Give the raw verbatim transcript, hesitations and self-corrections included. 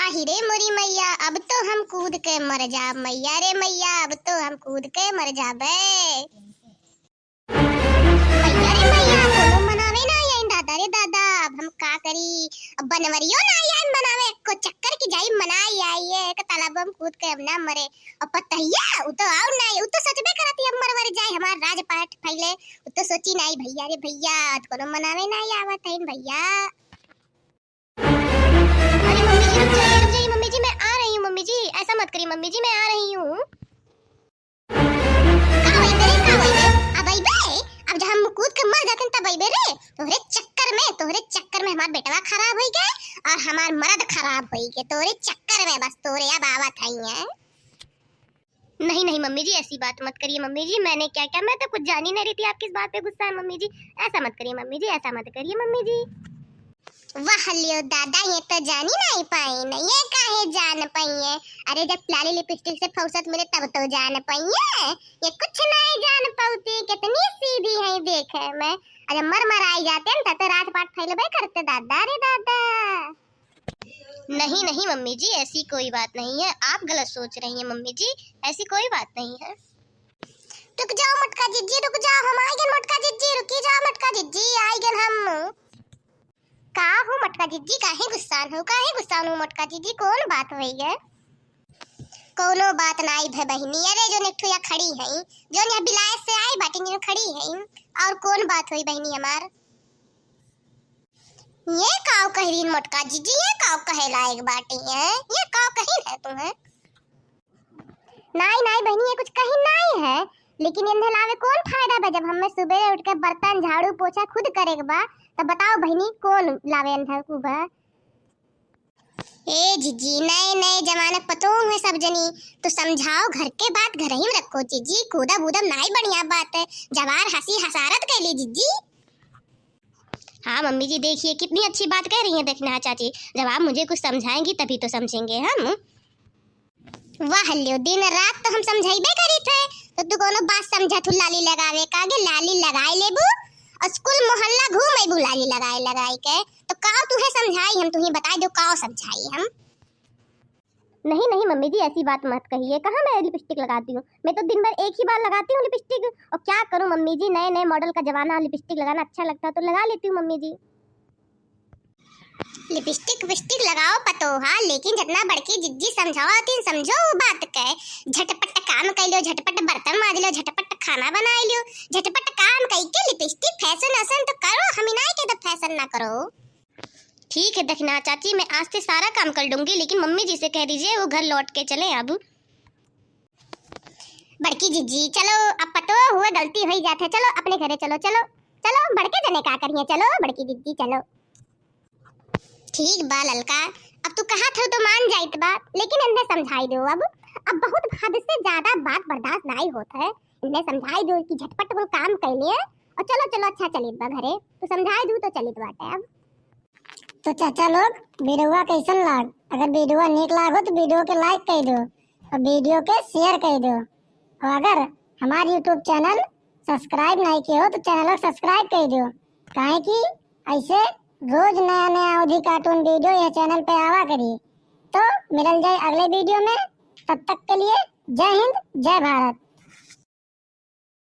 आही रे मोरी मैया, अब तो हम कूद के मर जाब, मैया रे मैया, अब तो हम कूद के मर जाबे। मैया रे मैया, कोनो मनावे ना आई, दादा रे दादा, अब हम का करी? अब बनवरियो ना आई, आई मनावे, एको चक्कर की जाई मनाई आई, एक तालाब हम कूद के अब ना मरे। और पतहिया, उ तो आउ ना आई, उ तो सोचबे करत ही अब मरवर जाए, हमार राजपाट फैले, उ तो सोची ना आई, भैया रे भैया, आज कोनो मनावे ना आई आवत है भैया। अरे मम्मी जी, रुक जाइए, रुक जाइए मम्मी जी, मैं आ रही हूँ मम्मी जी, ऐसा मत करिए मम्मी जी, मैं आ रही हूँ। का होई बे, का होई बे? अब अइबे? अब जब हम कूद के मर जाते तब अइबे रे? तोहरे चक्कर में, तोहरे चक्कर में हमार बेटवा खराब होई गए और हमार मर्द खराब होई गए। तोहरे चक्कर में बस, तोहरे अब आवत हई हैं। नहीं, नहीं मम्मी जी, ऐसी बात मत करिए मम्मी जी। मैंने क्या किया? मैं तो कुछ जान ही नहीं रही थी, आप किस बात पे गुस्सा है मम्मी जी? ऐसा मत करिए मम्मी जी, ऐसा मत करिए मम्मी जी। वाह लियो दादा, ये तो जानी नहीं पाई न, ये काहे जान पाई है? अरे जब लाली लिपस्टिक से फुर्सत मिले तब तो जान पाई है, ये कुछ नहीं जान पाती, कितनी सीधी है देखे में। अरे मर मर आई जाते हैं, तब तो राजपाट फैलबे करते दादा रे दादा। नहीं नहीं मम्मी जी, ऐसी कोई बात नहीं है, आप गलत सोच रही हैं मम्मी जी, ऐसी कोई बात नहीं है। रुक जाओ मोटका जिज्जी, रुक जाओ, हम आइगन मोटका जिज्जी, रुकी जाओ मोटका जिज्जी, आइगन हम। का हो मोटका जिज्जी, काहे गुस्सान हो, काहे गुस्सान हो मोटका जिज्जी, कौन बात होई गे? कौनो बात नाई भे बहिनी, अरे जो नेठुया खड़ी है, जो यहाँ बिलायत से आई बाटी जो खड़ी है, और कौन बात होई बहिनी हमार? ये काव कह रही मोटका जिज्जी, ये काव कहे लायक बाटी है, ये काव कही है तुम्हें? नाई नाई बहिनी, ये कुछ कही नाई है, लेकिन इन्हें लावे कौन फायदा बा, जब हमें सुबह उठ के बर्तन झाड़ू पोछा खुद करे के बा, तब बताओ बहिनी कौन लावे इन्हें कुबा? ए जिज्जी, नए नए जमाने पतोह है सब जनी, तो समझाओ, घर के बात घर ही में रखो जिज्जी, कूदब उदब नाई बढ़िया बात है, जवार हंसी हसारत कैली जिज्जी। हाँ मम्मी जी, देखिए कितनी अच्छी बात कह रही हैं दखिनहा चाची, जब आप मुझे कुछ समझाएंगी तभी तो समझेंगे हम। वाह लियो, दिन रात तो हम समझाइबे करी थे, तो तू कोनो बात समझा तू लाली लगावे का आगे लाली लगाए लेबू और स्कूल मोहल्ला घूम अइबू लाली लगाए लगाए के। तो काव तुहे समझाई हम, तुही बताई दो काव समझाई हम। नहीं नहीं मम्मी जी, ऐसी बात मत कहिए, कहाँ मैं लिपस्टिक लगाती हूँ? मैं तो दिन भर एक ही बार लगाती हूँ लिपस्टिक। और क्या करूँ मम्मी जी, नए नए मॉडल का जमाना, लिपस्टिक लगाना अच्छा लगता है तो लगा लेती हूँ मम्मी जी। लिपस्टिक विपस्टिक लगाओ पतोहा, लेकिन जितना बड़की जिज्जी समझाओ तीन समझो वो बात के। झटपट काम कर लो, झटपट बर्तन माज लो, झटपट खाना बना लो, झटपट काम कई के लिपस्टिक फैशन वैशन तो करो, हम इनाय के तो फैशन ना करो। ठीक है दखिनहा चाची, मैं आज से सारा काम कर लूंगी, लेकिन मम्मी जी से कह दीजिए वो घर लौट के चले अब। बड़की जिज्जी, चलो, अब पतो हुए गलती होई जात है, चलो अपने घरे चलो, चलो, चलो, बड़के जने का करिए, चलो बड़की जिज्जी, चलो। ठीक बा ललका, अब तू कहा था तो मान जाइत बा, लेकिन इन्हें समझाई दो अब, अब बहुत हद से ज्यादा बात बर्दाश्त नाई होत है। इन्हें समझाई दो कि झटपट कुल काम कैले और चलो, चलो, अच्छा चलित बा घरे, तू समझाई दू तो चलित बाटे अब। तो चाचा लोग, वीडियोवा कैसन लाग? अगर वीडियोवा नीक लाग हो तो वीडियो के like कर दो और वीडियो के share कर दो। और अगर हमार YouTube channel subscribe नहीं किए हो तो channel को subscribe कर दो, काहे कि ऐसे रोज नया नया अवधी cartoon video यह channel पे आवा करी। तो मिलल जाए अगले वीडियो में, तब तक के लिए जय हिंद, जय भारत।